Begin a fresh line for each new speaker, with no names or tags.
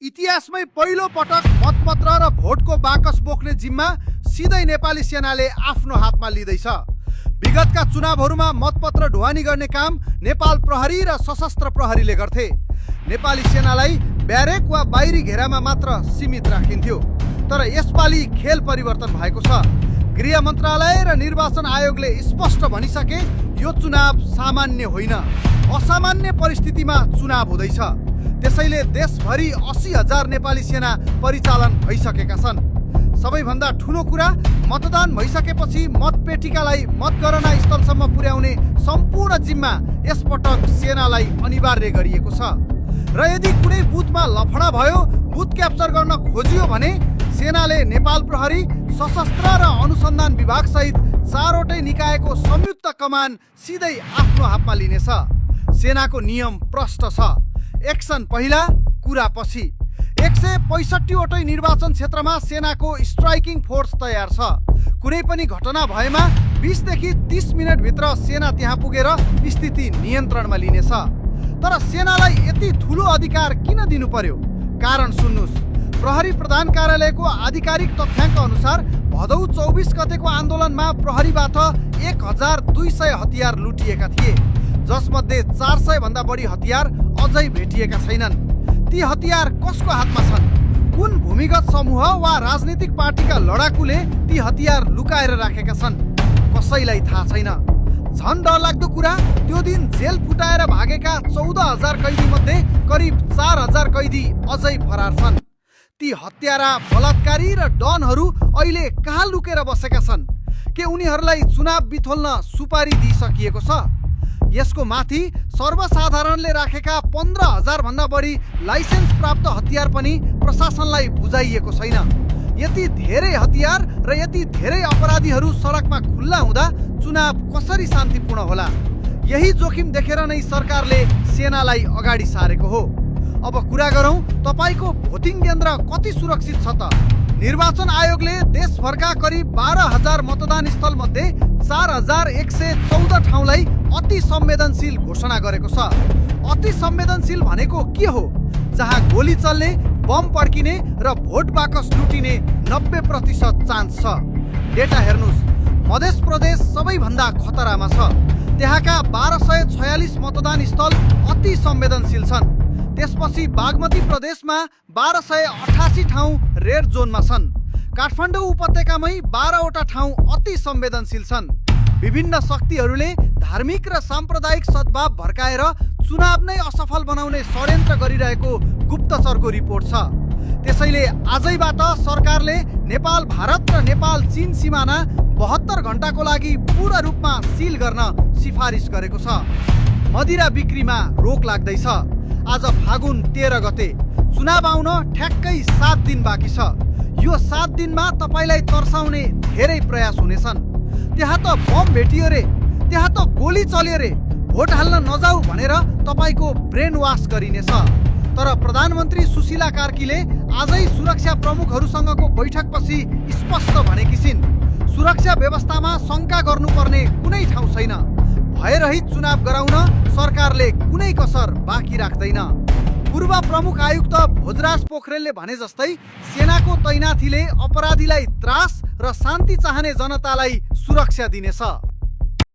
इतिहासमै पहिलो पटक मतपत्र र भोटको बाकस बोक्ने जिम्मा सिधै नेपाली सेनाले आफ्नो हातमा लिँदैछ। विगतका चुनावहरूमा मतपत्र ढुवानी गर्ने काम नेपाल प्रहरी र सशस्त्र प्रहरीले गर्थे। नेपाली सेनालाई ब्यारेक वा बाहिरी घेरामा मात्र सीमित राखिन्थ्यो। तर यसपालि खेल परिवर्तन भएको छ। गृह मन्त्रालय र निर्वाचन आयोगले स्पष्ट भनिसके यो चुनाव सामान्य होइन, असामान्य परिस्थितिमा चुनाव हुँदैछ। त्यसैले देशभरि 80,000 नेपाली सेना परिचालन भइसकेका छन्। सबैभन्दा ठुलो कुरा, मतदान भइसकेपछि मतपेटिकालाई मतगणना स्थलसम्म पुर्याउने सम्पूर्ण जिम्मा यसपटक सेनालाई अनिवार्य गरिएको छ। र यदि कुनै बुथमा लफडा भयो, बुथ क्याप्चर गर्न खोजियो भने सेनाले नेपाल प्रहरी, सशस्त्र र अनुसन्धान विभाग सहित 4वटै निकायको संयुक्त कमान सिधै आफ्नो हातमा लिनेछ। सेनाको नियम प्रष्ट छ। एक्सन पहिला, कुरा पछि। 165वटै निर्वाचन क्षेत्रमा सेनाको स्ट्राइकिङ फोर्स तयार छ। कुनै पनि घटना भएमा 20 देखि 30 मिनेटभित्र सेना त्यहाँ पुगेर स्थिति नियन्त्रणमा लिनेछ। तर सेनालाई यति ठुलो अधिकार किन दिनु पर्यो? कारण सुन्नुस्। प्रहरी प्रधान कार्यालयको आधिकारिक तथ्याङ्क अनुसार भदौ 24 गतेको आन्दोलनमा प्रहरीबाट 1200 हतियार लुटिएका थिए, जसमध्ये 400 भन्दा बढी हतियार अझै भेटिएका छैनन्। ती हतियार कसको हातमा छन्? कुन भूमिगत समूह वा राजनीतिक पार्टीका लडाकुले ती हतियार लुकाएर राखेका छन्? कसैलाई थाहा छैन। झन् डरलाग्दो कुरा, त्यो दिन जेल फुटाएर भागेका 14,000 कैदी मध्ये करिब 4,000 कैदी अझै फरार छन्। ती हत्यारा, बलात्कारी र डनहरू अहिले कहाँ लुकेर बसेका छन्? के उनीहरूलाई चुनाव बिथोल्न सुपारी दिइसकिएको छ? यसको माथि सर्वसाधारणले राखेका 15,000 भन्दा बढी लाइसेन्स प्राप्त हतियार पनि प्रशासनलाई बुझाइएको छैन। यति धेरै हतियार र यति धेरै अपराधीहरू सडकमा खुल्ला हुँदा चुनाव कसरी शान्तिपूर्ण होला? यही जोखिम देखेर नै सरकारले सेनालाई अगाडि सारेको हो। अब कुरा गरौँ, तपाईको भोटिङ केन्द्र कति सुरक्षित छ त? निर्वाचन आयोगले देशभरका करिब 12,000 मतदान स्थल मध्ये 4,114 ठाउँलाई अति संवेदनशील घोषणा गरेको छ। अति संवेदनशील भनेको के हो? जहाँ गोली चल्ने, बम पड्किने र भोट बाकस लुटिने 90% चान्स छ। डेटा हेर्नुस्। मध्य प्रदेश सबैभन्दा खतरामा छ। त्यहाँका 1246 मतदान स्थल अति संवेदनशील छन्। त्यसपछि बागमती प्रदेशमा 1288 ठाउँ रेड जोनमा छन्। काठमाडौँ उपत्यकामै 12वटा ठाउँ अति संवेदनशील छन्। विभिन्न शक्तिहरूले धार्मिक र साम्प्रदायिक सद्भाव भड्काएर चुनाव नै असफल बनाउने षड्यन्त्र गरिरहेको गुप्तचरको रिपोर्ट छ। त्यसैले आजैबाट सरकारले नेपाल भारत र नेपाल चीन सिमाना 72 घण्टाको लागि पूर्ण रूपमा सिल गर्न सिफारिस गरेको छ। मदिरा बिक्रीमा रोक लाग्दैछ। आज फागुन 13 गते, चुनाव आउन ठ्याक्कै 7 दिन बाँकी छ। यो 7 दिनमा तपाईलाई तर्साउने धेरै प्रयास हुनेछन्। त्यहाँ त बम भेटियो रे, त्यहाँ त गोली चल्यो रे, भोट हाल्न नजाऊ भनेर तपाईको ब्रेन वास गरिनेछ। तर प्रधानमन्त्री सुशीला कार्कीले आजै सुरक्षा प्रमुखहरूसँगको बैठकपछि स्पष्ट भनेकी छिन्, सुरक्षा व्यवस्थामा शङ्का गर्नुपर्ने कुनै ठाउँ छैन। भयरहित चुनाव गराउन सरकारले कुनै कसर बाँकी राख्दैन। पूर्व प्रमुख आयुक्त भोजराज पोखरेलले भने जस्तै सेनाको तैनाथीले अपराधीलाई त्रास र शान्ति चाहने जनतालाई सुरक्षा दिनेछ।